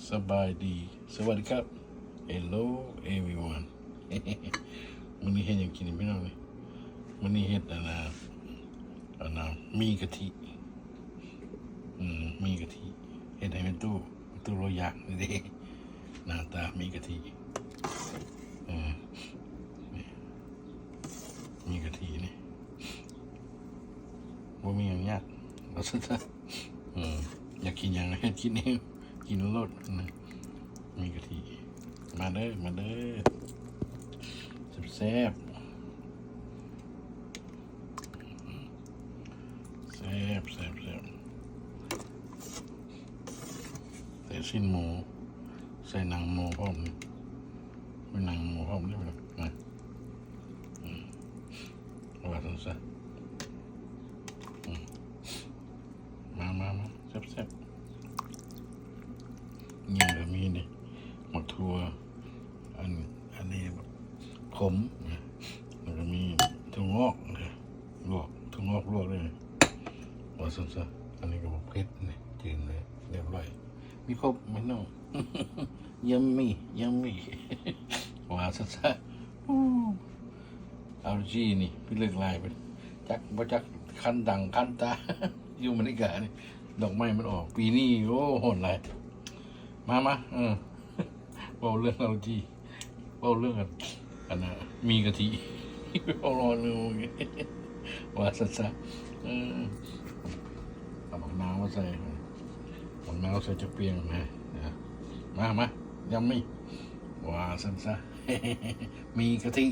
ສະບາຍດີ ສະຫວັດດີຄັບ Hello everyone ມື້ນີ້ເຮັດຫຍັງກິນພີ່ນ້ອງເອີຍ? ມື້ນີ້ເຮັດອັນນ່າ ອັນນ່າ ໝີ່ກະທິ ອືມ ໝີ່ກະທິ ເຮັດໃຫ້ແມ່ຕູ້ ແມ່ຕູ້ລາວຢາກນີ້ເດ້ ໜ້າຕາໝີ່ກະທິ ເອີ ນີ້ ໝີ່ກະທິນີ້ ບໍ່ມີຫຍັງຍາກ ວ່າຊັ້ນຊະ ເອີ ຢາກກິນຫຍັງເຮັດກິນເອງ ກິນໂລດ ໝີ່ກະທິ ມາເດີ ມາເດີ ແຊບໆ ແຊບໆ ແຊບໆ ໃສ່ຊີ້ນໝູ ໃສ່ໜັງໝູພ້ອມ ມີໜັງໝູພ້ອມເດ້ ນະ ອືມ ວ່າຊັ້ນຊະ ອືມ ມາ ມາ ມາ ແຊບໆ ຫຍັງກະມີເດ້ ໝາກຖົ່ວ ອັນ ອັນນີ້ຂົມ ແລ້ວກະມີຖົ່ວງອກ ລວກ ຖົ່ວງອກລວກເລີຍ ວ່າຊັ້ນຊະ ອັນນີ້ກະໝາກເຜັດ ນີ້ ຈືນເລີຍ ລຽບຮ້ອຍ ມີຄົບ ພີ່ນ້ອງ Yummy Yummy ວ່າຊັ້ນຊະ ໂອ້ ອາເຈີຈີນີ້ພິລຶກຫຼາຍ ຈັກບໍ່ຈັກຄັນດັງຄັນຕາ ຢູ່ອາເມລິການີ້ ດອກໄມ້ມັນອອກປີນີ້ ໂອ້ ຮ້ອນຫຼາຍ ມາ ມາ ເອີ ເວົ້າເລື່ອງອາເຈີຈີ ເວົ້າເລື່ອງອັນ ອັນນ່າ ໝີ່ກະທິ ເວົ້າລອງເລື່ອງ ວ່າຊັ້ນຊະ ເອີ ເອົາໝາກນາວມາໃສ່ ໝາກນາວໃສ່ຈັກປ່ຽງນະ ມາ ມາ Yummy ວ່າຊັ້ນຊະ ໝີ່ກະທິ